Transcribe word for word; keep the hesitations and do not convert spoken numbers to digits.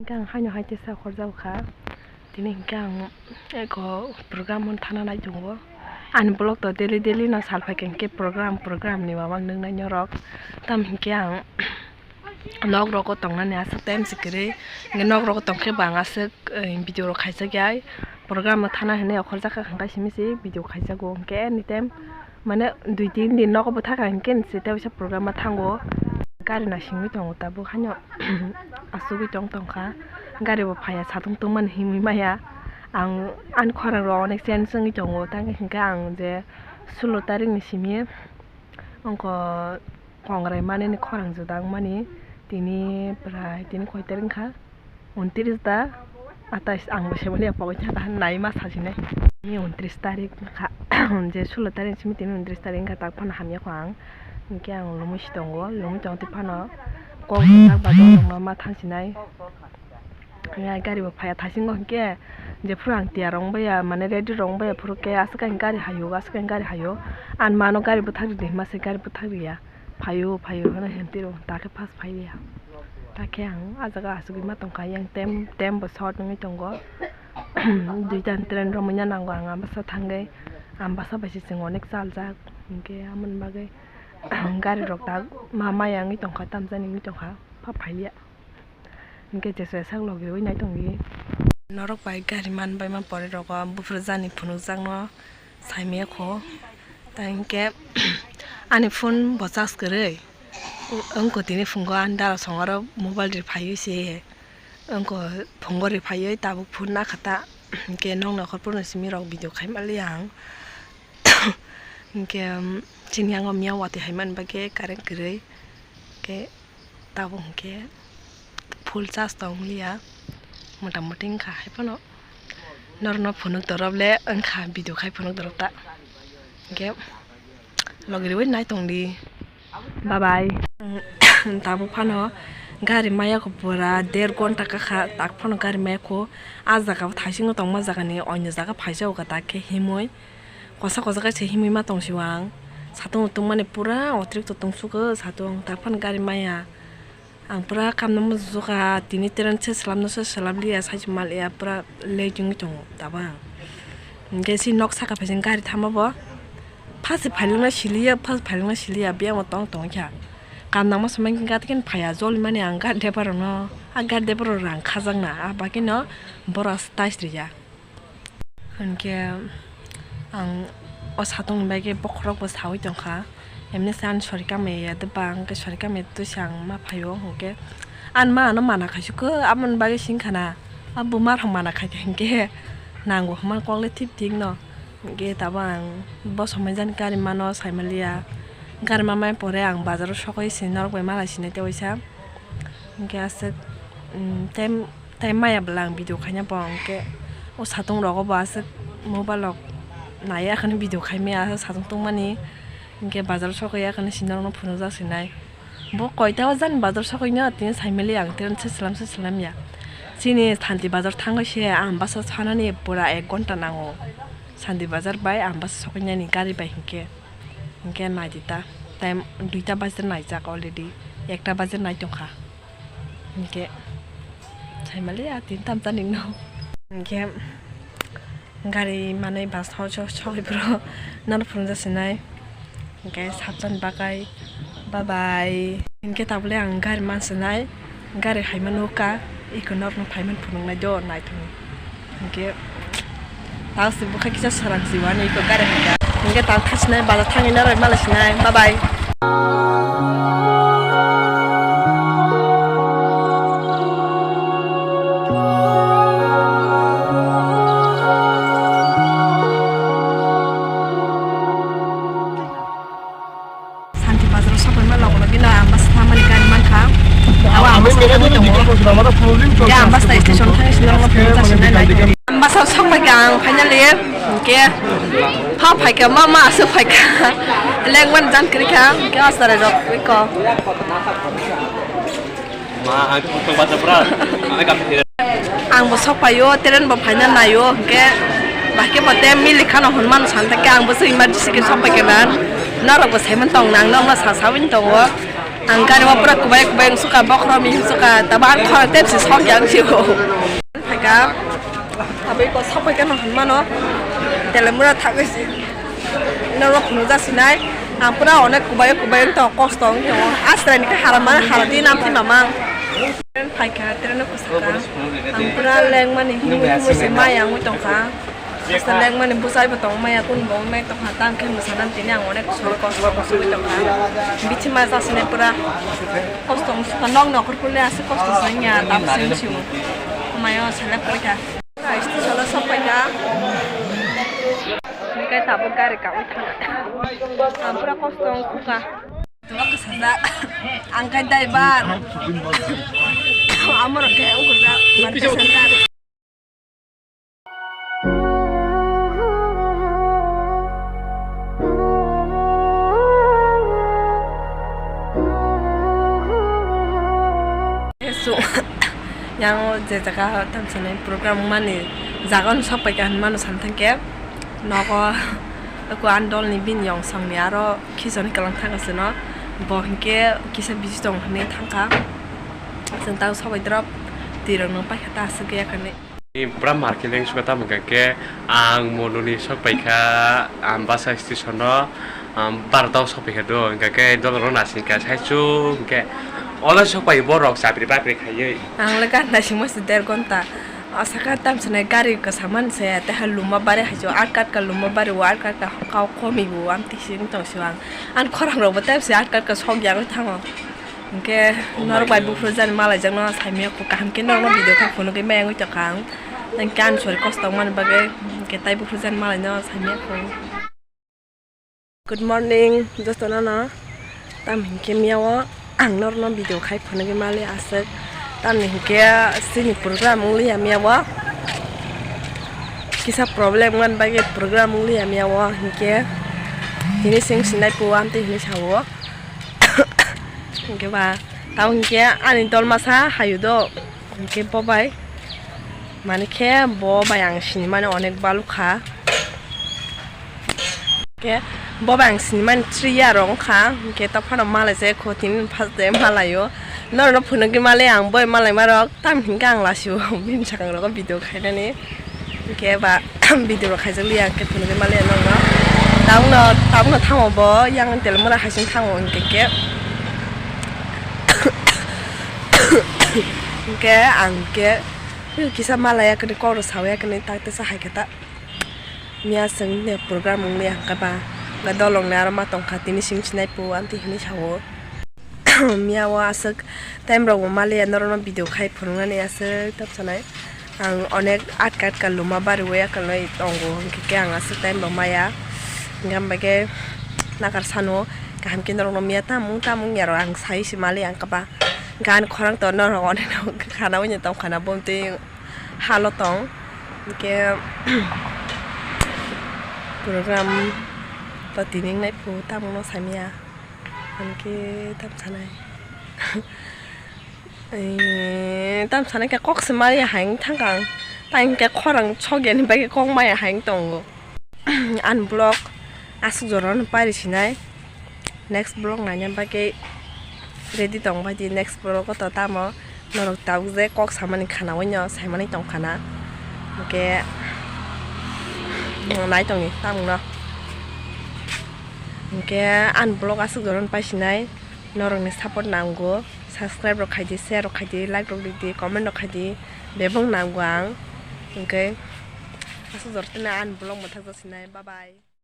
Khe ang haino hai teisa khorjak kha. Tini hinkhe ang eko program hwn thana nai tongo. Ani vlog to daily daily no sal phaikha hinkhe program, program ni mama nungnai norok. Tam hinkhe ang nok rogo tongnani aswk time se kwrwi. Hinkhe nok rogo tongkhe bo ang aswk, eh, video rok khaijak ya. Program o thana hinwi okhorjak kha hinkhe simi se video khaijago hinkhe anytime. Mane dui tin din nogo bwthaka hinkhe se tei waisa program o thango. Gari naisingwi tongo tabuk haino asugwi tong tongkha. Gari bo phaiya satung tungmani himwi maya. Ang ani khorang rok onek change wngwi tongo tang hinkhe ang je sulo tarik ni simi wngkha kongrai manani khorang juda wngmani tini prai tini koi tarik wngkha. Untris da, atais ang bo sebaliya pogwi thangkha, nai ma sajinai. Ni untris tarik kha, je sulo tarik simi tini untris tarik wngkha, tak phano hamya kho ang. Hinkhe ang lomwi si tongo, lomwi tong twi phano kok rwjak ba dol rokno ma thang sinai. Ya gari bo phaiya thaisingo hinkhe, jephuru ang tiyar rong baiya, mane ready rong baiya, phuru khe aswk ang gari hayo, aswk ang gari hayo. Ang mano gari bwthak ridi hima se gari bwthak riya. Phaio, phaio hwnwi hemtwi rw, ta khe first phai ya. Ta khe ang ah jaga asugwi ma tongkha, yang tem, tem bo short wngwi tongo. Duita train romwi na nango ang, Ambasa thangwi, Ambasa bai se chwng onek chaljak, hinkhe amoni bagwi gari rok ta ma maya wngwi tongkha, tamjani wngwi tongkha, pha phaiya. Hinkhe jesu sak logi ui nai tongdi. Norok bai gari man bai ma pore rogo, buphuru jani phunukjakno. Saimaya kho. Ta hinkhe ani phone bo charge kwrwi. Wngkha tini phungo ani dara songaro mobile ri phaiwi se. Wngkha phungo ri phaiwi tabuk phone nakha ta. Hinkhe nokni okhorphuru simi rok video khai manliya ang. Hinkhe chini yango miya watwi hai manbagwi current kwrwi. Hinkhe Tabuk hinkhe full charge tong liya, mota moti wngkha hai phano norokno phunuk torop le wngkha, video khai phunuk torop ta hinkhe logi rwi nai tongdi. Bye bye. Tabuk phano gari maya kho pura der gonta kakha, tak phano gari maya kho. Ah jaga bo thaisingo tongma jagani oino jaga phaisa o kha tak khe himwi. Kosa kosa khe se himwi ma tong sio ang. Satung tungmani pura otrikto tong sugo satung, tak phano gari maya. Ang pura kamna muchukha, tini train se swlamno se swlam liya, sai se mal ya, pura late wngwi tongo tabang. Hinkhe si nok saka phaising gari thangma bo. Phasi phailingna siliya, phasi phailingna siliya, biyang bo tong tong kha. Kam nangma samai khe gari khe phaiya, joli mani ang gari driver rokno, a gari driver rok rang khajakna, a bagwi no bohrok tais riya. Hinkhe ang o satung ni bagwi bokhorok bo sawi tongkha, emni se ani sori kamya ya de ba, hinkhe sori kamya twi se ang ma phaio, hinkhe ani ma ano mana khaisukhe, aboni bagwi singkha na, a buma rok mana khaikha hinkhe nango hwnmani kok le thik thik no, hinkhe tabuk ang bo somoi jani gari mano saimaliya, gari mamani pore ang bazaro sokoi se norok bai malai sinai tei waisa, hinkhe aswk, mm, tei. Tai maya bwla ang video khaina bo, hwnkhe o satung rogo bo aswk mobile rok naiya kheno video khaimaya, aswk satung tongmani, hwnkhe bazar sokya kheno sinorokno phunukjak sinai. Bo koita o jani bazar sokya tini saimali ang, tei se slam se slam ya. Chini Santi bazar thangwi se ang basa sanani pura ek ghonta nango. Santi bazar bai ang basa sokya ni gari bai hwnkhe, hwnkhe naidi ta, time duita bajar naijak already, ekta bajar nai tongkha. Hinkhe saimali a tin tam ta ningno. Hinkhe gari manwi bus thang so sokoi bro nano phunukjak sinai. Hinkhe sabjani bagwi bye bye. Hinkhe tabole ang gari mansinai, gari haima nukha, eko norokno phaiman phunuknai do naithok. Hinkhe tao se bwkha kisa sarang si wani eko gari hwnka. Hinkhe tao khasinai bazar thangwi narwk malai sinai. Bye bye. Santi bazar o sokoi ma logo logi no ang bus thamani gari mankha. Awa ang bus thamani tongo. Ya ang bus station thangwi sini ang bus station nai nai. Ang bus o sok pai kha ang finally. Hwnkhe pha phai kha ma ma aswk phai kha. Lengmani jan kwrwi kha. Hwnkhe o chwrai rok eko. Ma, ang khe bwswk bachapra. Ang khe kami thira. Ang bo sok paio, train bo phaina naio, hwnkhe bahai khe bo te milik khano hwnmano san thangkhe ang bwswk emergency khe sok paikha na. Norok bo saiman tong nang, norok no sa sawi tongo. Ang gari o pura kubai kubai wngsuka, bokhorok ni wngsuka, tabo ang khorang tepsi sok yang si o. Phaika, abo iko sok phaika no hwnmano, Telemura thagwi si, norok phunukjak sinai. Ang pura onek kubai kubai wngtong, kosto wngtong. Asrai ni khe haram mani, haram di nam si mamang. Phaika, train no kwsaka. Ang pura lengmani, himui himui se maya wngwi tongkha. Hasta lengmani bwsai bo tong maya, kun bo wngwi tongkha. Tam khe mwsana tini ang onek sori kosto kosto wngwi tongkha. Bithi ma jasine pura kosto wngsuka, nok nokhor kule aswk kosto se wngya, tam se wngsi o. Mayo selek koi kha. Station o sok paikha. Hingke tabuk gari kawi thang. Ang pura kosto wngkha. Tabuk kwsajak. Ang khe driver. Amorok khe wngkha. Yang o je jaga tamsani program wngmani jaga no sok paikha hinmano san thangkhe nogo eko ani dolni bini yong songni aro khichoni kwlang thangkha chwngno bo hinkhe kisa busy tongo hinwi thangkha chwng tang sobai drop twi rokno paikha ta aswk ya kani. Pura marketing suka tamo hingka khe ang mononi sok paikha ang basa station o. Ang barota o sophaikha do, hingka khe dolong rok naisingkha, saichung hingkhe olo sophaio borok chapri bapri khaiwi. Ang le gari naisingma se der gonta. O saka tamsonai gari kwsa manse, tei hai Lumabari hai se, aat katka Lumabari o, aat katka kau komi bo, amtwi se wng tong se ang. Ani khorang rok bo tei se aat katka sok yagwi thango. Hingke norok bai buphuru jani malai jakno saimaya kho, kaham khe norokno video khe phunugwi maya wngwi tongkha ang. Hingke ani sori kosto wngmani bagwi hingke tai buphuru jani malai no saimaya kho. Good morning, jotono no. Tam hinkhe miyao ang norokno video khai phunugwi mali aswk. Tamni hinkhe chini program wng liya miyao. Kisa problem wngmani bagwi program wng liya miyao hinkhe. Tini chwng sinai phuo amtwi hinwi sao. Hinkhe ba tamo hinkhe ani dol masa hayu do. Hinkhe bo bai mani khe bo bai ang sinimani onek balukha. Khe bo bai ang sinimani three year rok wngkha, hinkhe ta phano malai se kho tini first time malaio. Norokno phunugwi mali ang boi malai marok tam hinkhe ang lasio bini sakang rogo video khainani. Hinkhe ba video rok khaijak liya hinkhe phunugwi mali norokno. Tabukno tabukno thango bo yang Telemura haising thango hinkhe khe. Hinkhe ang khe kisa malai yakni kok rok sao yakni tak tesa hai khe ta. Miya chwng ne program wng liya hwnkhe ba, hwnkhe dolong ni aro ma tongkha tini sing sinai phuo amtwi hinwi sao. Miya o aswk time rok bo maliya norokno video khai phunuknani aswk tamo sanai. Ang onek atka atka Lumabari o yakarlai tongo, hinkhe khe ang aswk time bo maya. Hinkhe ang bai khe nakar sano kaham khe norokno miya tamung tamung yarok ang sai se maliya ang khe ba. Hinkhe ani khorang to norok onek no khana ui tongkhana bomtwi halo tong. Hinkhe program to tini wngnai phuo tamungno saimaya. Hinkhe tam sanai. Eee, tam sanai khe kok se maya hai wng thangkha ang. Tang hinkhe khorang sokya ni bagwi kok maya hai wng tongo. Ani vlog aswk jora no pairi sinai. Next vlog naina bagwi ready tong bai di, next vlog o to tamo norok tabuk je kok samani khana ui no saimani tongkhana. Hinkhe nai tongni tamungno. Hinkhe ani vlog aswk jora no paisinai, norokni support nango, subscribe rok khaidi, share rok khaidi, like rok ridi, comment rok khaidi, bebak nango ang. Hinkhe aswk jora tini ani vlog mwthakjak sinai, bye bye.